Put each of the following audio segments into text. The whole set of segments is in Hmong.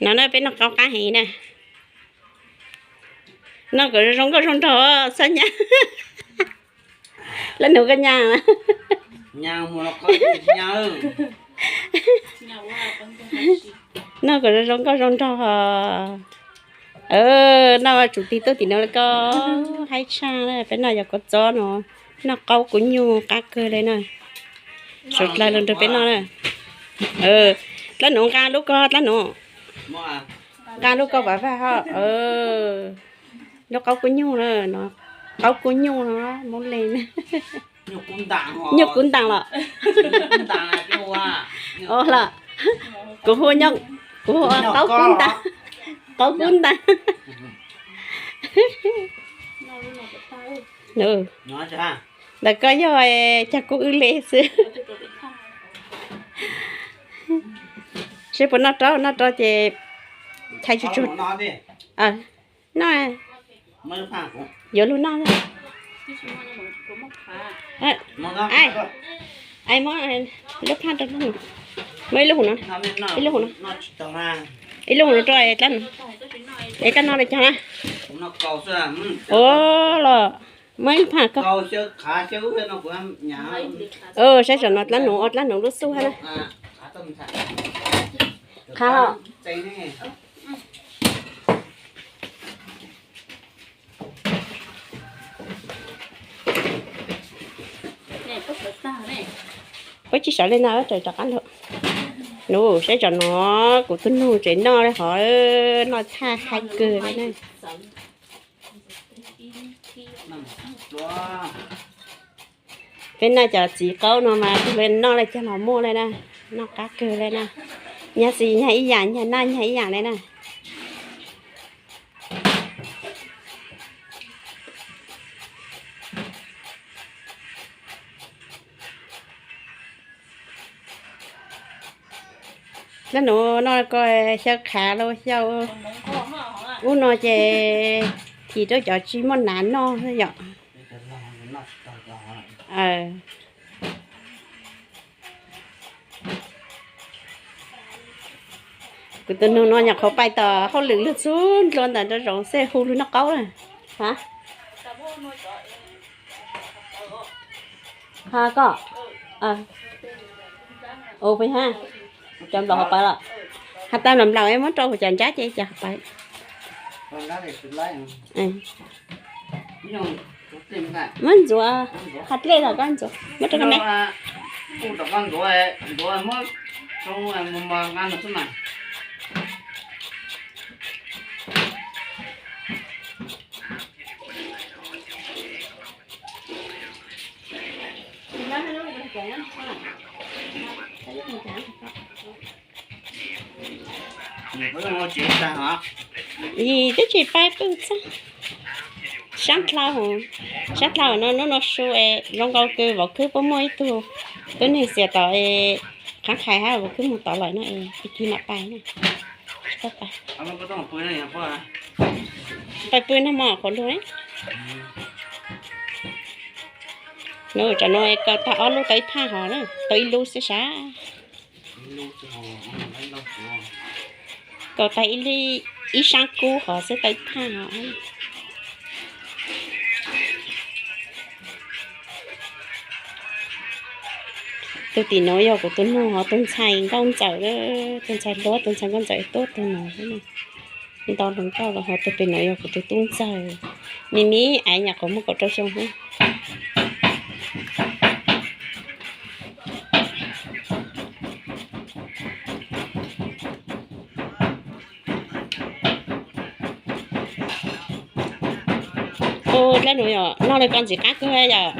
No na peb noj qaub qab heev na. Noj kom zoo nkauj zoo nraug xab nyab. Lab nus koj nyas. Noj kom zoo zoo nkauj zoo nraug. Noj tsum tig tuaj tim no koj haib tshaj. Peb noj yog kua txob no, noj qaub kua nyuj qab kawg li na. Suav dlawg los nrog peb noj na. Dlab nus nqa lub koj dlab nus. Nqa lub koj pav vaj ho. Lub qaub kua nyuj no, qaub kua nyuj no, mos le. Nyuj kub ntaas los. Los, kuv hu, kuv hu qaub kub ntaas. Qaub kub ntaas. Ntawm koj yog cog kub wb le xwb. Seb puas noj rau, noj rau ces chais tsuag tsuag. Noj, yuav lug noj. Muab lub phaj rau, muab ib lub hum no, ib lub hum no, ib lub hum no rau es dlab nus, es koj noj li cog na. Ua los, muab ib lub phaj koj. Saib tsam no dlab nus, ua dlab nus lub xuj hab na. Qhab los. Puab tsi sawv li ntawd, raws rov qab lug. Nus, saib tsam no kuv tug nug tsev noj li hov, noj thaj haib kawg li na. Peb noj cov txiv qaub no mas tug le noj li cag los muaj li na, noj qab kawg li na. Nyag xis nyag ib yaam, nyag naj nyag ib yaam li na. Dlab nus noj ko xyaw qhav los xyaw, ub no ces thim rau cov tsis muaj nav noj xwb yom. Kuv tus nug no nyuam qhuav pais tom hauj lwm lug txug ntua ntawm nraum zoov xwb hu lug noj qaub na. Ha koj, ua peb ha, cov nplaum hauv pawv los, has tas nplaum nplaum muab rau huv cov nrab ces cov hauv pawv. Muab ntxuav, ha dlej los koj ntxuav, muab rau koj me. Ib, twb tsis paib pw txog. Sab dlhau, sab dlhau no hnub no su es zoo nkauj kawg, Vauv Khwb puab muaj ib tug tub neeg xiam tom es qhab qhais hab Vauv Khwb moog tod lawm no es tig kig mam pais na. Pais pw no mog qhuav lug. Nub, tsam no kaw tag ob lub tau ib phaj hov na, tau ib lub xwb sab. Kaw tag ib sab kub hov xwb tau ib phaj hov. Tug tim nuav yog kuv tug nug hov, tug ntxhais Nkauj Ntxawm, tug ntxhais hluas, tug ntxhais Nkauj Ntxawm tuab tug nuav. Nto hluas nkauj los hov, tug pem nuav yog kuv tug tub ntxawg, me me ais nyuam qhuav muaj kaum rau xyoo xwb. Ua dlaab nuav yog noj le ko ntxim qab kawg yom.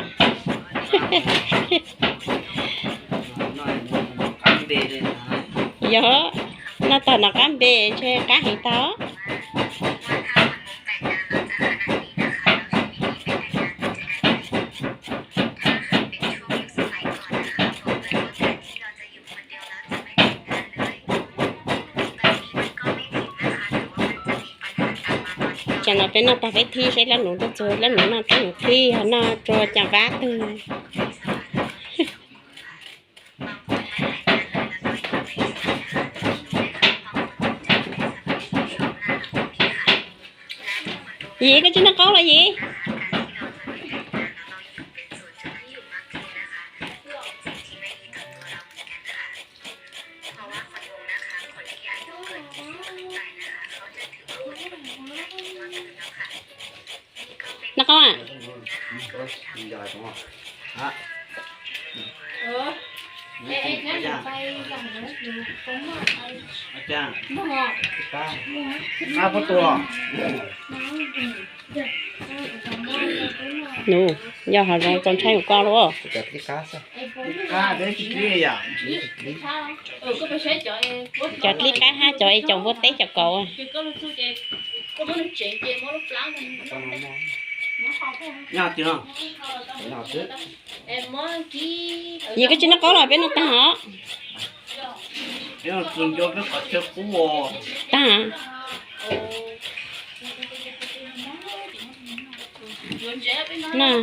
Yog, noj tag nov qab npe ntshe qab heev tag. Ces no peb noj tag peb thib seb lab nuv tuaj txug, lab nuv noj tag nws thib, noj rua cas vab twg. Yim, koj tsis noj qaub los yim? Noj qaub a? Nws yog hav zoov txaus ntshai ua koj los. Cov dlib qab hab cov es cov npua teb cov kauv. Yog koj tsis noj qaub los peb noj tag os. Tag. Noj.